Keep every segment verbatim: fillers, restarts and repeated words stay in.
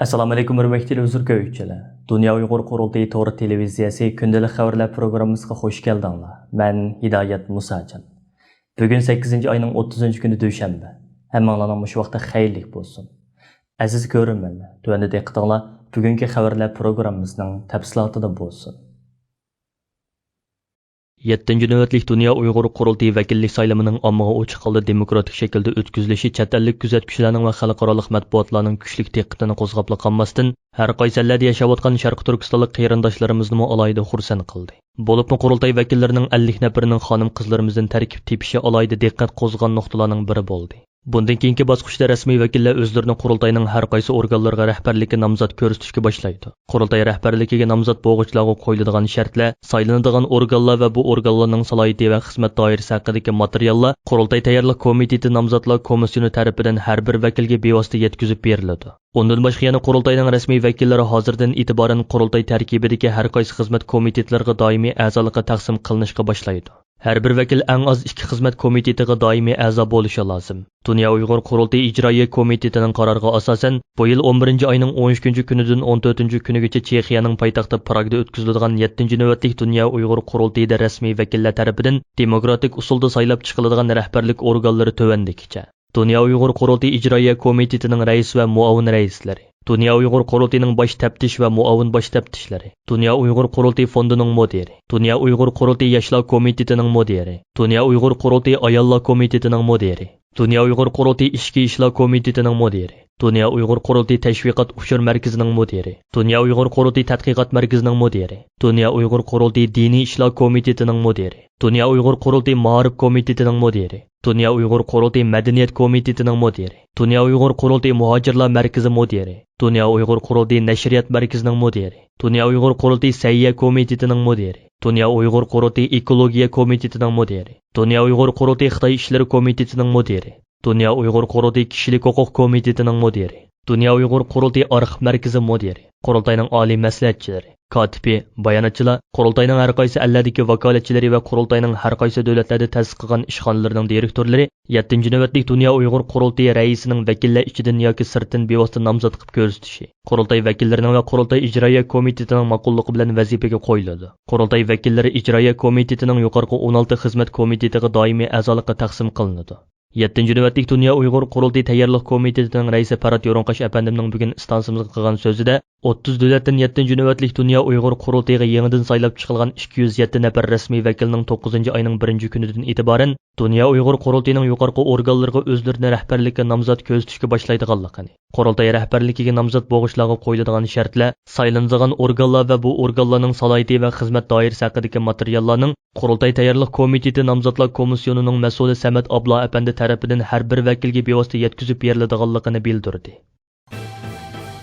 ئەسسالامۇئەلەيكۇم، ھۆرمەتلىك تېلېۋىزور كۆرگۈچىلەر. دۇنيا ئۇيغۇر قۇرۇلتىيى تور تېلېۋىزىيەسى كۈندىلىك خەۋەرلەر پروگراممىسىغا خۇش كەلدىڭلار. مەن ھىدايەت مۇساجان. بۈگۈن سەككىزىنچى ئاينىڭ ئوتتۇزىنچى كۈنى، دۈشەنبە. ھەممىڭلارنىڭ مۇشۇ ۋاقتى خەيرلىك بولسۇن. ئەزىز كۆرۈرمەنلەر، تۆۋەندە دىققىتىڭلار بۈگۈنكى خەۋەرلەر پروگراممىسىنىڭ تەپسىلاتىدا بولسۇن. يەتتىنچى نۆۋەتلىك دۇنيا ئۇيغۇر قۇرۇلتىيى ۋەكىللىك سايلىمىنىڭ ئاممىغا ئوچۇق ھالدا دېموكراتىك شەكىلدە ئۆتكۈزۈلۈشى چەت ئەللىك كۆزەتكۈچىلەرنىڭ ۋە خەلقئارالىق مەتبۇئاتلارنىڭ كۈچلۈك دىققىتىنى قوزغاپلا قالماستىن، ھەر قايسى ئەللەردە ياشاۋاتقان شەرقىي تۈركىستانلىق قېرىنداشلىرىمىزنىمۇ ئالاھىدە خۇرسەن قىلدى. بولۇپمۇ قۇرۇلتاي ۋەكىللىرىنىڭ ئەللىك نەپىرىنىڭ خانىم-قىزلىرىمىزدىن تەركىب تېپىشى ئالاھىدە دىققەت قوزغىغان نۇقتىلارنىڭ بىرى بولدى. بۇندىن كېيىنكى باسقۇچتا رەسمىي ۋەكىللەر ئۆزلىرىنى قۇرۇلتاينىڭ ھەر قايسى ئورگانلىرىغا رەھبەرلىككە نامزات كۆرسىتىشكە باشلايدۇ. قۇرۇلتاي رەھبەرلىكىگە نامزات بولغۇچىلارغا قويۇلىدىغان شەرتلەر، سايلىنىدىغان ئورگانلار ۋە بۇ ئورگانلارنىڭ سالاھىيىتى ۋە خىزمەت دائىرىسى ھەققىدىكى ماتېرىياللار قۇرۇلتاي تەييارلىق كومىتېتى نامزاتلار كومىسسىيونى تەرىپىدىن ھەر بىر ۋەكىلگە بىۋاسىتە يەتكۈزۈپ بېرىلىدۇ. ئۇندىن باشقا يەنە قۇرۇلتاينىڭ رەسمىي ۋەكىللىرى ھازىردىن ئېتىبارەن قۇرۇلتاي تەركىبىدىكى ھەر قايسى خىزمەت كومىتېتلىرىغا دائىمىي ئەزالىققا تەقسىم قىلىنىشقا باشلايدۇ. ھەر بىر ۋەكىل ئەڭ ئاز ئىككى خىزمەت كومىتېتىغا دائىمىي ئەزا بولۇشى لازىم. دۇنيا ئۇيغۇر قۇرۇلتىيى ئىجرائىيە كومىتېتىنىڭ قارارىغا ئاساسەن، بۇ يىل ئون بىرىنچى ئاينىڭ ئون ئۈچىنچى كۈنىدىن ئون تۆتىنچى كۈنىگىچە چېخىيەنىڭ پايتەختى پراگدا ئۆتكۈزۈلىدىغان يەتتىنچى نۆۋەتلىك دۇنيا ئۇيغۇر قۇرۇلتىيىدا رەسمىي ۋەكىللەر تەرىپىدىن دېموكراتىك ئۇسۇلدا سايلاپ چىقىلىدىغان رەھبەرلىك ئورگانلىرى تۆۋەندىكىچە. دۇنيا ئۇيغۇر قۇرۇلتىيى ئىجرائىيە كومىتېتىنىڭ رەئىسى ۋە مۇئاۋىن رەئىسلىرى، دۇنيا ئۇيغۇر قۇرۇلتىيىنىڭ باش تەپتىش ۋە مۇئاۋىن باش تەپتىشلىرى، دۇنيا ئۇيغۇر قۇرۇلتىيى فوندىنىڭ مۇدىرى، دۇنيا ئۇيغۇر قۇرۇلتىيى ياشلار كومىتېتىنىڭ مۇدىرى، دۇنيا ئۇيغۇر قۇرۇلتىيى ئاياللار كومىتېتىنىڭ مۇدىرى، دۇنيا ئۇيغۇر قۇرۇلتىيى ئىچكى ئىشلار كومىتېتىنىڭ مۇدىرى، دۇنيا ئۇيغۇر قۇرۇلتىيى تەشۋىقات ئۇچۇر مەركىزىنىڭ مۇدىرى، دۇنيا ئۇيغۇر قۇرۇلتىيى تەتقىقات مەركىزىنىڭ مۇدىرى، دۇنيا ئۇيغۇر قۇرۇلتىيى دىنىي ئىشلار كومىتېتىنىڭ مۇدىرى، دۇنيا ئۇيغۇر قۇرۇلتىيى مائارىپ كومىتېتىنىڭ مۇدىرى، دۇنيا ئۇيغۇر قۇرۇلتىيى مەدەنىيەت كومىتېتىنىڭ مۇدىرى، دۇنيا ئۇيغۇر قۇرۇلتىيى مۇھاجىرلار مەركىزى مۇدىرى، دۇنيا ئۇيغۇر قۇرۇلتىيى نەشرىيات مەركىزىنىڭ مۇدىرى، دۇنيا ئۇيغۇر قۇرۇلتىيى سەھىيە كومىتېتىنىڭ مۇدىرى، دۇنيا ئۇيغۇر قۇرۇلتىيى ئېكولوگىيە كومىتېتىنىڭ مۇدىرى، دۇنيا ئۇيغۇر قۇرۇلتىيى خىتاي ئىشلىرى كومىتېتىنىڭ مۇدىرى، دۇنيا ئۇيغۇر قۇرۇلتىيى كىشىلىك ھوقۇق كومىتېتىنىڭ مۇدىرى، دۇنيا ئۇيغۇر قۇرۇلتىيى ئارخىپ مەركىزى مۇدىرى، قۇرۇلتاينىڭ ئالىي مەسلىھەتچىلىرى، كاتىپى، باياناتچىلار، قۇرۇلتاينىڭ ھەر قايسى ئەللەردىكى ۋاكالەتچىلىرى ۋە قۇرۇلتاينىڭ ھەر قايسى دۆلەتلەردە تەسىس قىلغان ئىشخانىلىرىنىڭ دىرېكتورلىرى يەتتىنچى نۆۋەتلىك دۇنيا ئۇيغۇر قۇرۇلتىيى رەئىسىنىڭ ۋەكىللەر ئىچىدىن ياكى سىرتتىن بىۋاسىتە نامزات قىلىپ كۆرسىتىشى، قۇرۇلتاي ۋەكىللىرىنىڭ ۋە قۇرۇلتاي ئىجرائىيە كومىتېتىنىڭ ماقۇللۇقى بىلەن ۋەزىپىگە قويۇلىدۇ. قۇرۇلتاي ۋەكىللىرى ئىجرائىيە كومىتېتىنىڭ يۇقىرىقى ئون ئالتە خىزمەت كومىتېتىغا دائىمىي ئەزالىققا تەقسىم قىلىنىدۇ. يەتتىنچى نۆۋەتلىك دۇنيا ئۇيغۇر قۇرۇلتىيى تەييارلىق كومىتېتىنىڭ رەئىسى پەرھات يورۇنقاش ئەپەندىمنىڭ بۈگۈن ئىستانسىمىزغا قىلغان سۆزىدە، ئوتتۇز دۆلەتتىن يەتتىنچى نۆۋەتلىك دۇنيا ئۇيغۇر قۇرۇلتىيىغا يېڭىدىن سايلاپ چىقىلغان ئىككى يۈز يەتتە نەپەر رەسمىي ۋەكىلنىڭ توققۇزىنچى ئاينىڭ بىرىنچى كۈنىدىن ئېتىبارەن دۇنيا ئۇيغۇر قۇرۇلتىيىنىڭ يۇقىرىقى ئورگانلىرىغا ئۆزلىرىنى رەھبەرلىككە نامزات كۆرسىتىشكە باشلايدىغانلىقىنى، قۇرۇلتاي رەھبەرلىكىگە نامزات بولغۇچىلارغا قويۇلىدىغان شەرتلەر، سايلىنىدىغان ئورگانلار ۋە بۇ ئورگانلارنىڭ سالاھىيىتى ۋە خىزمەت دائىرىسى ھەققىدىكى ماتېرىياللارنىڭ قۇرۇلتاي تەييارلىق كومىتېتى نامزاتلار كومىسسىيونىنىڭ مەسئۇلى سەمەت ئابلا ئەپەندى تەرىپىدىن ھەر بىر ۋەكىلگە بىۋاسىتە يەتكۈزۈپ بېرىلىدىغانلىقىنى بىلدۈردى.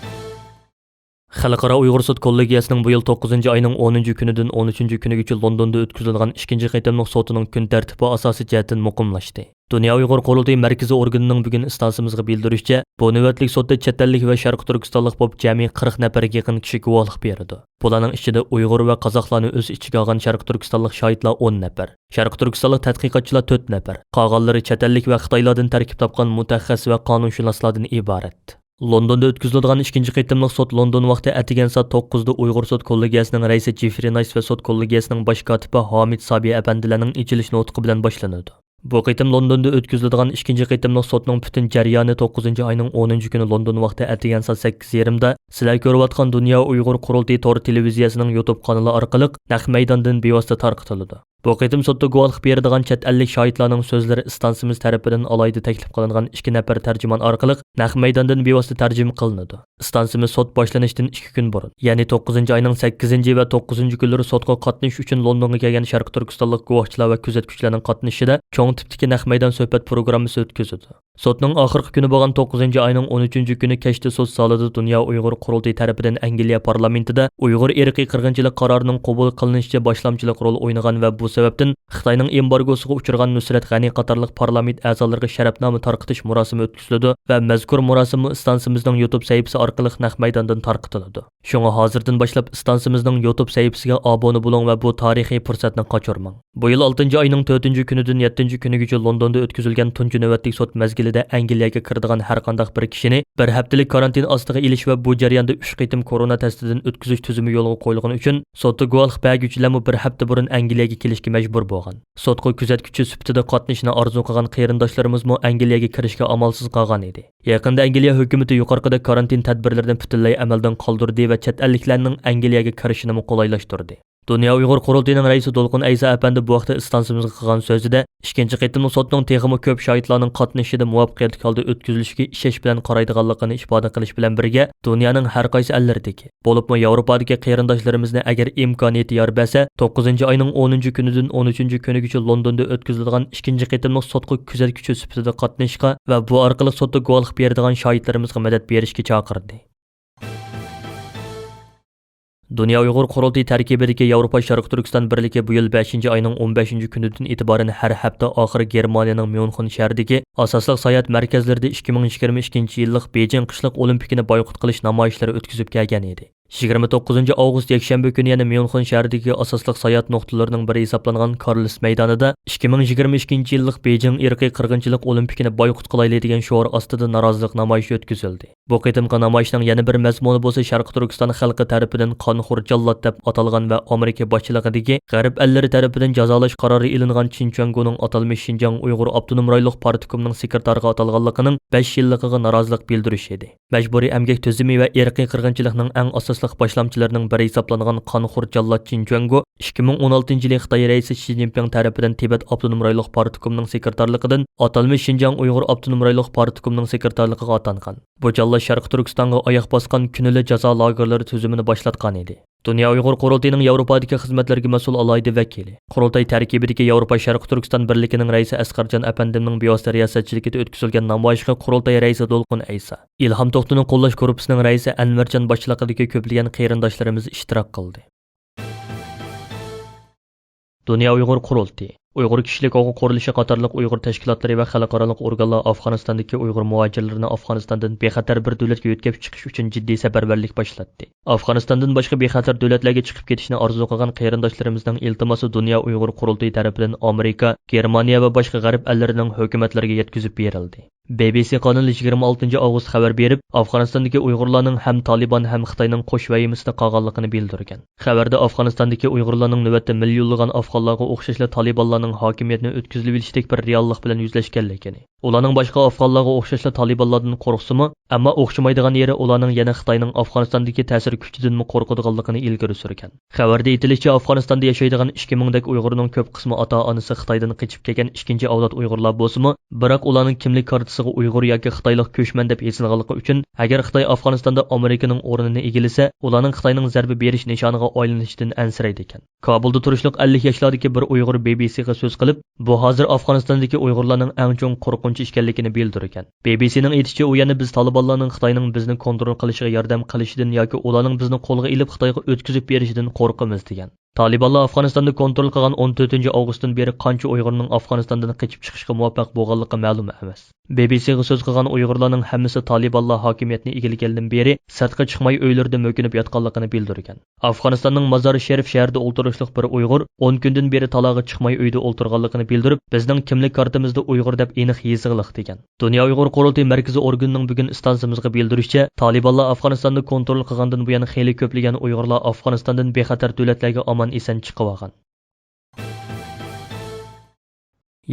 خەلقئارا ئۇيغۇر سوت كوللېگىيەسىنىڭ بۇ يىل توققۇزىنچى ئاينىڭ ئون ئۈچىنچى كۈنىدىن ئون ئۈچىنچى كۈنىگىچە لوندوندا ئۆتكۈزۈلىدىغان ئىككىنچى قېتىملىق سوتىنىڭ كۈن تەرتىپى ئاساسىي جەھەتتىن مۇقىملاشتى. دۇنيا ئۇيغۇر قۇرۇلتىيى مەركىزىي ئورگىنىنىڭ بۈگۈن ئىستانسىمىزغا بىلدۈرۈشىچە، بۇ نۆۋەتلىك سوتتا چەت ئەللىك ۋە شەرقىي تۈركىستانلىق بولۇپ جەمئىي قىرىق نەپەرگە يېقىن كىشى گۇۋاھلىق بېرىدۇ. بۇلارنىڭ ئىچىدە ئۇيغۇر ۋە قازاقلارنى ئۆز ئىچىگە ئالغان شەرقىي تۈركىستانلىق شاھىتلار ئون نەپەر، شەرقىي تۈركىستانلىق تەتقىقاتچىلار تۆت نەپەر، قالغانلىرى چەت ئەللىك ۋە خىتايلاردىن تەركىب تاپقان مۇتەخەسسىس ۋە قانۇنشۇناسلاردىن ئىبارەت. لوندوندا ئۆتكۈزۈلىدىغان ئىككىنچى قېتىملىق سوت لوندون ۋاقتى ئەتىگەن سائەت توققۇزدا ئۇيغۇر سوت كوللېگىيەسىنىڭ رەئىسى جېفرى نايس ۋە سوت كوللېگىيەسىنىڭ باش كاتىپى ھامىد سابىي ئەپەندىلەرنىڭ ئېچىلىش نۇتقى بىلەن باشلىنىدۇ. بۇ قېتىم لوندوندا ئۆتكۈزۈلىدىغان ئىككىنچى قېتىملىق سوتنىڭ پۈتۈن جەريانى توققۇزىنچى ئاينىڭ ئونىنچى كۈنى لوندون ۋاقتى ئەتىگەن سائەت سەككىز يېرىمدا سىلەر كۆرۈۋاتقان دۇنيا ئۇيغۇر قۇرۇلتىيى تور تېلېۋىزىيەسىنىڭ يۇتۇب قانىلى ئارقىلىق نەق مەيداندىن بىۋاسىتە تارقىتىلىدۇ. بۇ قېتىم سوتتا گۇۋاھلىق بېرىدىغان چەت ئەللىك شاھىتلارنىڭ سۆزلىرى ئىستانسىمىز تەرىپىدىن ئالاھىدە تەكلىپ قىلىنغان ئىككى نەپەر تەرجىمان ئارقىلىق نەق مەيداندىن بىۋاسىتە تەرجىمە قىلىنىدۇ. ئىستانسىمىز سوت باشلىنىشتىن ئىككى كۈن بۇرۇن، يەنى توققۇزىنچى ئاينىڭ سەككىزىنچى ۋە توققۇزىنچى كۈنلىرى سوتقا قاتنىشىش ئۈچۈن لوندونغا كەلگەن شەرقىي تۈركىستانلىق گۇۋاھچىلار ۋە كۆزەتكۈچىلەرنىڭ قاتنىشىشىدا چوڭ تىپتىكى نەق مەيدان سۆھبەت پروگراممىسى ئۆتكۈزىدۇ. سوتنىڭ ئاخىرقى كۈنى بولغان توققۇزىنچى ئاينىڭ ئون ئۈچىنچى كۈنى كەچتە سوت زالىدا دۇنيا ئۇيغۇر قۇرۇلتىيى تەرىپىدىن ئەنگلىيە پارلامېنتىدا ئۇيغۇر ئىرقىي قىرغىنچىلىق قارارىنىڭ قوبۇل قىلىنىشىچە باشلامچىلىق رول ئوينىغان ۋە بۇ سەۋەبتىن خىتاينىڭ ئېمبارگوسىغا ئۇچرىغان نۇسرەت غەنى قاتارلىق پارلامېنت ئەزالىرىغا شەرەپنامە تارقىتىش مۇراسىمى ئۆتكۈزۈلىدۇ ۋە مەزكۇر مۇراسىممۇ ئىستانسىمىزنىڭ يۇتۇب سەھىپىسى ئارقىلىق نەق مەيداندىن تارقىتىلىدۇ. شۇڭا ھازىردىن باشلاپ ئىستانسىمىزنىڭ يۇتۇب سەھىپىسىگە ئابۇنە بولۇڭ ۋە بۇ تارىخىي پۇرسەتنى قاچۇرماڭ. بۇ يىل ئالتىنچى ئاينىڭ تۆتىنچى كۈنىدىن يەتتىنچى كۈنىگىچە لوندوندا ئۆتكۈزۈلگەن تۇنجى نۆۋەتلىك سوت مەزگىلى ئەنگلىيەگە كىرىدىغان ھەرقانداق بىر كىشىنى بىر ھەپتىلىك كارانتىن ئاستىغا ئېلىش ۋە بۇ جەرياندا ئۈچ قېتىم كورونا تەستىدىن ئۆتكۈزۈش تۈزۈمى يولغا قويۇلغىنى ئۈچۈن سوتتا گۇۋاھلىق بەرگۈچىلەرمۇ بىر ھەپتە بۇرۇن ئەنگلىيەگە كېلىشكە مەجبۇر بولغان. سوتقا كۆزەتكۈچى سۈپىتىدە قاتنىشىشنى ئارزۇ قىلغان قېرىنداشلىرىمىزمۇ ئەنگلىيەگە كىرىشكە ئامالسىز قالغان ئىدى. يېقىندا ئەنگلىيە ھۆكۈمىتى يۇقىرىقىدەك كارانتىن تەدبىرلىرىنى پۈتۈنلەي ئەمەلدىن قالدۇردى ۋە چەت ئەللىكلەرنىڭ ئەنگلىيەگە كىرىشىنىمۇ قولايلاشتۇردى. دۇنيا ئۇيغۇر قۇرۇلتىيىنىڭ رەئىسى دولقۇن ئەيسا ئەپەندى بۇ ھەقتە ئىستانسىمىزغا قىلغان سۆزىدە، ئىككىنچى قېتىملىق سوتنىڭ تېخىمۇ كۆپ شاھىتلارنىڭ قاتنىشىشىدا مۇۋەپپەقىيەتلىك ھالدا ئۆتكۈزۈلۈشىگە ئىشەنچ بىلەن قارايدىغانلىقىنى ئىپادە قىلىش بىلەن بىرگە، دۇنيانىڭ ھەر قايسى ئەللىرىدىكى، بولۇپمۇ ياۋروپادىكى قېرىنداشلىرىمىزنى ئەگەر ئىمكانىيىتى يار بەرسە، توققۇزىنچى ئاينىڭ ئونىنچى كۈنىدىن ئون ئۈچىنچى كۈنىگىچە لوندوندا ئۆتكۈزۈلىدىغان ئىككىنچى قېتىملىق سوتقا كۆزەتكۈچى سۈپىتىدە قاتنىشىشقا ۋە بۇ ئارقىلىق سوتتا گۇۋاھلىق بېرىدىغان شاھىتلىرىمىزغا مەدەت بېرىشكە چاقىردى. دۇنيا ئۇيغۇر قۇرۇلتىيى تەركىبىدىكى ياۋروپا شەرقىي تۈركىستان بىرلىكى بۇ يىل بەشىنچى ئاينىڭ ئون بەشىنچى كۈنىدىن ئېتىبارەن ھەر ھەپتە ئاخىرى گېرمانىيەنىڭ ميۇنخېن شەھىرىدىكى ئاساسلىق ساياھەت مەركەزلىرىدە ئىككى مىڭ يىگىرمە ئىككىنچى يىللىق بېيجىڭ قىشلىق ئولىمپىكىنى بايقۇت قىلىش نامايىشلىرى ئۆتكۈزۈپ كەلگەن ئىدى. يىگىرمە توققۇزىنچى ئاۋغۇست يەكشەنبە كۈنى يەنە ميۇنخېن شەھىرىدىكى ئاساسلىق ساياھەت نۇقتىلىرىنىڭ بىرى ھېسابلانغان كارلس مەيدانىدا ئىككى مىڭ يىگىرمە ئىككىنچى يىللىق بېيجىڭ ئىرقىي قىرغىنچىلىق ئولىمپىكىنى بايقۇت قىلايلى دېگەن شوئار ئاستىدا نارازىلىق نامايىشى ئۆتكۈزۈلدى. بۇ قېتىمقى نامايىشنىڭ يەنە بىر مەزمۇنى بولسا شەرقىي تۈركىستان خەلقى تەرىپىدىن قانخور جاللات دەپ ئاتالغان ۋە ئامېرىكا باشچىلىقىدىكى غەرب ئەللىرى تەرىپىدىن جازالاش قارارى ئېلىنغان چىن چۈەنگونىڭ ئاتالمىش شىنجاڭ ئۇيغۇر ئاپتونوم رايونلۇق پارتكومنىڭ سېكرېتارىغا ئاتالغانلىقىنىڭ بەش يىللىقىغا نارازىلىق بىلدۈرۈش ئىدى. مەجبۇرىي ئەمگەك تۈزۈمى ۋە ئىرقىي قىرغىنچىلىقنىڭ ئەڭ ئاساسلىق باشلامچىلىرىنىڭ بىرى ھېسابلانغان قانخور جاللات چىن چۈەنگو ئىككى مىڭ ئون ئالتىنچى يىلى خىتاي رەئىسى شى جىنپىڭ تەرىپىدىن تىبەت ئاپتونوم رايونلۇق پارتكومنىڭ سېكرېتارلىقىدىن ئاتالمىش شىنجاڭ ئۇيغۇر ئاپتونوم رايونلۇق پارتكومنىڭ سېكرېتارلىقىغا ئاتانغان. بۇ جاللات شەرقىي تۈركىستانغا ئاياق باسقان كۈنىلا جازا لاگېرلىرى تۈزۈمىنى باشلاتقان ئىدى. دۇنيا ئۇيغۇر قۇرۇلتىيىنىڭ ياۋروپادىكى خىزمەتلىرىگە مەسئۇل ئالاھىدە ۋەكىلى، قۇرۇلتاي تەركىبىدىكى ياۋروپا شەرقىي تۈركىستان بىرلىكىنىڭ رەئىسى ئەسقەرجان ئەپەندىمنىڭ بىۋاسىتە رىياسەتچىلىكىدە ئۆتكۈزۈلگەن نامايىشقا قۇرۇلتاي رەئىسى دولقۇن ئەيسا، ئىلھام توختىنى قوللاش گۇرۇپپىسىنىڭ رەئىسى ئەنۋەرجان باشچىلىقىدىكى كۆپلىگەن قېرىنداشلىرىمىز ئىشتىراك قىلدى. دۇنيا ئۇيغۇر قۇرۇلتىيى، ئۇيغۇر كىشىلىك ھوقۇق قۇرۇلۇشى قاتارلىق ئۇيغۇر تەشكىلاتلىرى ۋە خەلقئارالىق ئورگانلار ئافغانىستاندىكى ئۇيغۇر مۇھاجىرلىرىنى ئافغانىستاندىن بىخەتەر بىر دۆلەتكە يۆتكەپ چىقىش ئۈچۈن جىددىي سەپەرۋەرلىك باشلاتتى. ئافغانىستاندىن باشقا بىخەتەر دۆلەتلەرگە چىقىپ كېتىشنى ئارزۇ قىلغان قېرىنداشلىرىمىزنىڭ ئىلتىماسى دۇنيا ئۇيغۇر قۇرۇلتىيى تەرىپىدىن ئامېرىكا، گېرمانىيە ۋە باشقا غەرب ئەللىرىنىڭ ھۆكۈمەتلىرىگە يەتكۈزۈپ بېرىلدى. بى بى سى قانىلى يىگىرمە ئالتىنچى ئاۋغۇست خەۋەر بېرىپ، ئافغانىستاندىكى ئۇيغۇرلارنىڭ ھەم تالىبان، ھەم خىتاينىڭ قوش ۋەھىمىسىدە قالغانلىقىنى بىلدۈرگەن. خەۋەردە ئافغانىستاندىكى ئۇيغۇرلارنىڭ نۆۋەتتە مىليونلىغان ئافغانلارغا ئوخشاشلا تالىبانلارنىڭ ھاكىمىيەتنى ئۆتكۈزۈۋېلىشتەك بىر رېئاللىق بىلەن يۈزلەشكەنلىكىنى، ئۇلارنىڭ باشقا ئافغانلارغا ئوخشاشلا تالىبانلاردىن قورقسىمۇ، ئەمما ئوخشىمايدىغان يېرى ئۇلارنىڭ يەنە خىتاينىڭ ئافغانىستاندىكى تەسىر كۈچىدىنمۇ قورقىدىغانلىقىنى ئىلگىرى سۈرگەن. خەۋەردە ئېيتىلىشىچە، ئافغانىستاندا ياشايدىغان ئىككى مىڭدەك ئۇيغۇرنىڭ كۆپ قىسمى ئاتا-ئانىسى خىتايدىن قېچىپ كەلگەن ئىككىنچى ئەۋلاد ئۇيغۇرلار بولسىمۇ، بىراق ئۇلارنىڭ كىملىك كارتىسىغا ئۇيغۇر ياكى خىتايلىق كۆچمەن دەپ يېزىلغانلىقى ئۈچۈن، ئەگەر خىتاي ئافغانىستاندا ئامېرىكىنىڭ ئورنىنى ئىگىلىسە، ئۇلارنىڭ خىتاينىڭ زەربە بېرىش نىشانىغا ئايلىنىشىدىن ئەنسىرەيدىكەن. كابۇلدا تۇرۇشلۇق ئەللىك ياشلاردىكى بىر ئۇيغۇر بى بى سىغا سۆز قىلىپ، بۇ ھازىر ئافغانىستاندىكى ئۇيغۇرلارنىڭ ئەڭ چوڭ قورقۇنچى ئىكەنلىكىنى بىلدۈرگەن. بى بى سىنىڭ ئېيتىشىچە، ئۇ يەنە بىز تالىبانلارنىڭ خىتاينىڭ بىزنى كونترول قىلىشىغا ياردەم قىلىشىدىن ياكى ئۇلارنىڭ بىزنى قولغا ئېلىپ خىتايغا ئۆتكۈزۈپ بېرىشىدىن قورقىمىز، دېگەن. تالىبانلار ئافغانىستاندا كونترول قىلغان ئون تۆتىنچى ئاۋغۇستتىن بېرى قانچە ئۇيغۇرنىڭ ئافغانىستاندىن قېچىپ چىقىشقا مۇۋەپپەق بولغانلىقى مەلۇم ئەمەس. بى بى سىغا سۆز قىلغان ئۇيغۇرلارنىڭ ھەممىسى تالىبانلار ھاكىمىيەتنى ئىگىلىگەندىن بېرى سىرتقا چىقماي ئۆيلىرىدە مۆكۈنۈپ ياتقانلىقىنى بىلدۈرگەن. ئافغانىستاننىڭ مازار شېرىف شەھىرىدە ئولتۇرۇشلۇق بىر ئۇيغۇر ئون كۈندىن بېرى تالاغا چىقماي ئۆيدە ئولتۇرغانلىقىنى بىلدۈرۈپ، بىزنىڭ كىملىك كارتىمىزدا ئۇيغۇر دەپ ئېنىق يېزىقلىق، دېگەن. دۇنيا ئۇيغۇر قۇرۇلتىيى مەركىزىي ئورگىنىنىڭ بۈگۈن ئىستانسىمىزغا بىلدۈرۈشىچە، تالىبانلار ئافغانىستاندا كونترول قىلغاندىن بۇيان خېلى كۆپلىگەن ئۇيغۇرلار ئافغانىستاندىن بىخەتەر دۆلەتلەرگە ئامان-ئېسەن چىقىۋالغان.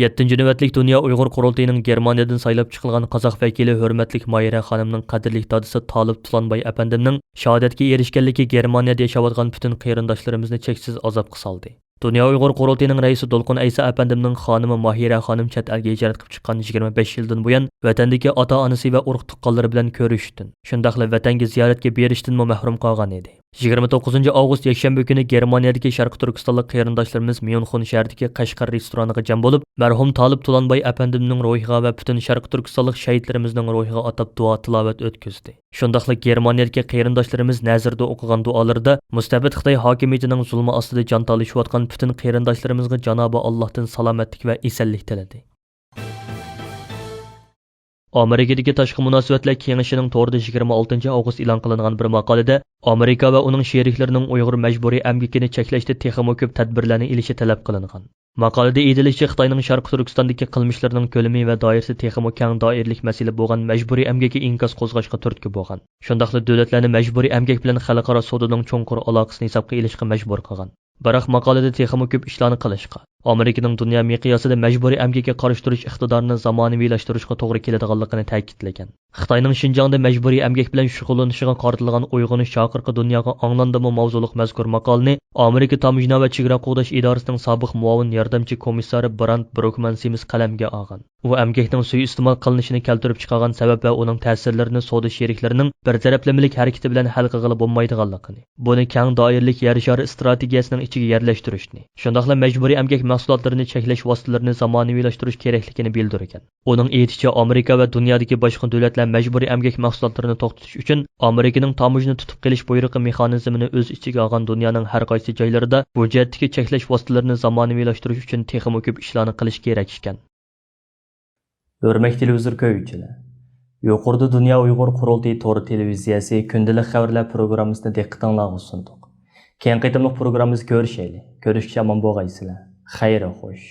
يەتتىنچى نۆۋەتلىك دۇنيا ئۇيغۇر قۇرۇلتىيىنىڭ گېرمانىيەدىن سايلاپ چىقىلغان قازاق ۋەكىلى ھۆرمەتلىك ماھىرە خانىمنىڭ قەدىرلىك دادىسى تالىپ تۇلانباي ئەپەندىمنىڭ شاھادەتكە ئېرىشكەنلىكى گېرمانىيەدە ياشاۋاتقان پۈتۈن قېرىنداشلىرىمىزنى چەكسىز ئازابقا سالدى. دۇنيا ئۇيغۇر قۇرۇلتىيىنىڭ رەئىسى دولقۇن ئەيسا ئەپەندىمنىڭ خانىمى ماھىرە خانىم چەت ئەلگە ھىجرەت قىلىپ چىققان يىگىرمە بەش يىلدىن بۇيان، ۋەتەندىكى ئاتا-ئانىسى ۋە ئۇرۇق-تۇغقانلىرى بىلەن كۆرۈشۈشتىن، شۇنداقلا ۋەتەنگە زىيارەتكە بېرىشتىنمۇ مەھرۇم قالغان ئىدى. يىگىرمە توققۇزىنچى ئاۋغۇست يەكشەنبە كۈنى گېرمانىيەدىكى شەرقىي تۈركىستانلىق قېرىنداشلىرىمىز ميۇنخېن شەھىرىدىكى قەشقەر رېستورانىغا جەم بولۇپ، مەرھۇم تالىپ تۇلانباي ئەپەندىمنىڭ روھىغا ۋە پۈتۈن شەرقىي تۈركىستانلىق شەھىدلىرىمىزنىڭ روھىغا ئاتاپ دۇئا-تىلاۋەت ئۆتكۈزدى. شۇنداقلا گېرمانىيەدىكى قېرىنداشلىرىمىز نەزىردە ئوقۇغان دۇئالىرىدا مۇستەبىت خىتاي ھاكىمىيىتىنىڭ زۇلمى ئاستىدا جان تالىشىۋاتقان پۈتۈن قېرىنداشلىرىمىزغا جانابى ئاللاھتىن سالامەتلىك ۋە ئېسەنلىك تىلىدى. ئامېرىكىدىكى تاشقى مۇناسىۋەتلەر كېڭىشىنىڭ تورىدا يىگىرمە ئالتىنچى ئاۋغۇست ئېلان قىلىنغان بىر ماقالىدە، ئامېرىكا ۋە ئۇنىڭ شېرىكلىرىنىڭ ئۇيغۇر مەجبۇرىي ئەمگىكىنى چەكلەشتە تېخىمۇ كۆپ تەدبىرلەرنى ئېلىشى تەلەپ قىلىنغان. ماقالىدە ئېيتىلىشىچە، خىتاينىڭ شەرقىي تۈركىستاندىكى قىلمىشلىرىنىڭ كۆلىمى ۋە دائىرىسى تېخىمۇ كەڭ دائىرىلىك مەسىلە بولغان مەجبۇرىي ئەمگەككە ئىنكاس قوزغاشقا تۈرتكە بولغان. شۇنداقلا دۆلەتلەرنى مەجبۇرىي ئەمگەك بىلەن خەلقئارا سودىنىڭ چوڭقۇر ئالاقىسىنى ھېسابقا ئېلىشقا مەجبۇر قىلغان. بىراق ماقالىدە تېخىمۇ كۆپ ئىشلارنى قىلىشقا، ئامېرىكىنىڭ دۇنيا مىقياسىدا مەجبۇرىي ئەمگەككە قارشى تۇرۇش ئىقتىدارىنى زامانىۋىلاشتۇرۇشقا توغرا كېلىدىغانلىقىنى تەكىتلىگەن. خىتاينىڭ شىنجاڭدا مەجبۇرىي ئەمگەك بىلەن شۇغۇللىنىشىغا قارىتىلغان ئويغىنىش چاقىرىقى دۇنياغا ئاڭلاندىمۇ ماۋزۇلۇق مەزكۇر ماقالىنى ئامېرىكا تاموژنا ۋە چېگرا قوغداش ئىدارىسىنىڭ سابىق مۇئاۋىن ياردەمچى كومىسسارى براند بروكمان سىمس قەلەمگە ئالغان. ئۇ ئەمگەكنىڭ سۇيىئىستېمال قىلىنىشىنى كەلتۈرۈپ چىقارغان سەۋەب ۋە ئۇنىڭ تەسىرلىرىنى سودا شېرىكلىرىنىڭ بىر تەرەپلىمىلىك ھەرىكىتى بىلەن ھەل قىلغىلى بولمايدىغانلىقىنى، بۇنى كەڭ دائىرىلىك يەر شارى ئىستراتېگىيەسىنىڭ ئىچىگە يەرلەشتۈرۈشنى، شۇنداقلا مەجبۇرىي ئەمگەك مەھسۇلاتلىرىنى چەكلەش ۋاسىتىلىرىنى زامانىۋىلاشتۇرۇش كېرەكلىكىنى بىلدۈرگەن. ئۇنىڭ ئېيتىشىچە، ئامېرىكا ۋە دۇنيادىكى باشقا دۆلەتلەر مەجبۇرىي ئەمگەك مەھسۇلاتلىرىنى توختىتىش ئۈچۈن ئامېرىكىنىڭ تاموژنا تۇتۇپ قېلىش بۇيرۇقى مېخانىزمىنى ئۆز ئىچىگە ئالغان دۇنيانىڭ ھەر قايسى جايلىرىدا بۇ جەھەتتىكى چەكلەش ۋاسىتىلىرىنى زامانىۋىلاشتۇرۇش ئۈچۈن تېخىمۇ كۆپ ئىشلارنى قىلىش كېرەك ئىكەن. ھۆرمەتلىك تېلېۋىزور كۆرگۈچىلەر! يۇقىرىدا دۇنيا ئۇيغۇر قۇرۇلتىيى تور تېلېۋىزىيەسى كۈندىلىك خەۋەرلەر پروگراممىسىنى دىققىتىڭلارغا سۇندۇق. كېيىنكى قېتىملىق پروگراممىمىزدا كۆرۈشەيلى. كۆرۈشكىچە ئامان بولغايسىلەر. خەير خوش.